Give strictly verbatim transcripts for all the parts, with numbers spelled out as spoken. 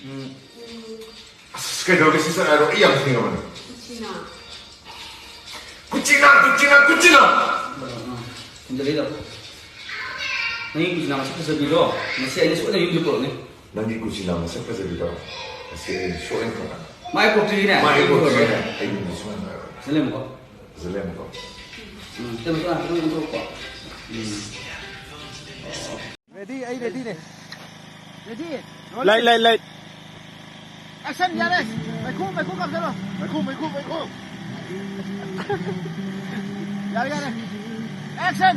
ꯎꯝ꯫ ꯑꯁ, ꯀꯩꯗꯧꯔꯒꯦ sister? ꯍꯥꯏꯔꯣ, ꯑꯩ ꯌꯥꯝ ꯊꯦꯡꯉꯕꯅꯦ꯫ ꯀꯨꯆꯤꯅꯥ꯫ ꯀꯨꯆꯤꯅꯥ, ꯀꯨꯆꯤꯅꯥ, ꯀꯨꯆꯤꯅꯥ! ꯊꯤꯟꯖꯜꯂꯤꯗꯣ꯫ ꯅꯪꯒꯤ ꯀꯨꯆꯤꯅꯥ ꯃꯁꯛ ꯐꯖꯕꯤꯗꯣ ꯉꯁꯤ ꯑꯩꯅ ꯁꯣꯏꯗꯅ ꯌꯨꯝꯗ ꯄꯨꯔꯛꯅꯤ꯫ ꯅꯪꯒꯤ ꯀꯨꯆꯤꯅꯥ ꯃꯁꯛ ꯐꯖꯕꯤꯗꯣ ꯉꯁꯤ ꯑꯩꯅ ꯁꯣꯏꯗꯅ ꯄꯨꯔꯛꯅꯤ꯫ ꯃꯥꯏ ꯄꯣꯛꯇ꯭ꯔꯤꯅꯦ꯫ ꯃꯥꯏ ꯄꯣꯛꯇ꯭ꯔꯤꯅꯦ꯫ ꯑꯩ ꯌꯨꯝꯗ ꯁꯣꯏꯗꯅ ꯄꯨꯔꯛꯅꯤ꯫ ꯐꯖ ꯂꯩꯔꯝꯃꯨꯀꯣ꯫ ꯐꯖ ꯂꯩꯔꯝꯃꯨꯀꯣ꯫ ꯎꯝ, ꯇꯞꯅ ꯇꯞꯅ ꯇꯞꯅ ꯇꯞꯅ ꯇꯧꯀꯣ꯫ ꯎꯝ꯫ Ready, ꯑꯩ ready ꯅꯦ꯫ Ready? Light, light, light. Action, ꯌꯥꯔꯦ꯫ ꯃꯩꯈꯨ, ꯃꯩꯈꯨ ꯀꯥꯞꯁꯤꯜꯂꯣ꯫ ꯃꯩꯈꯨ, ꯃꯩꯈꯨ, ꯃꯩꯈꯨ꯫ ꯌꯥꯔꯦ, ꯌꯥꯔꯦ꯫ Action!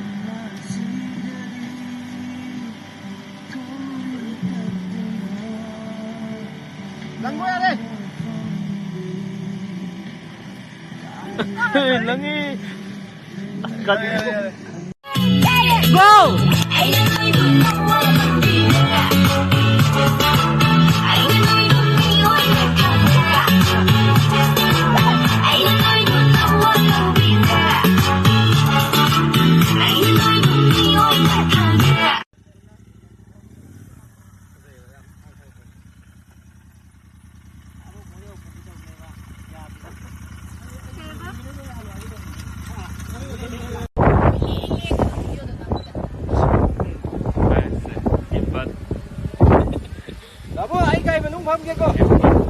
ꯂꯪꯒꯣ ꯌꯥꯔꯦ꯫ ꯂꯪꯉꯤ꯫ Go! ꯗꯥꯕꯣ, ꯑꯩ ꯒꯥꯔꯤ ꯃꯅꯨꯡ ꯐꯝꯒꯦꯀꯣ꯫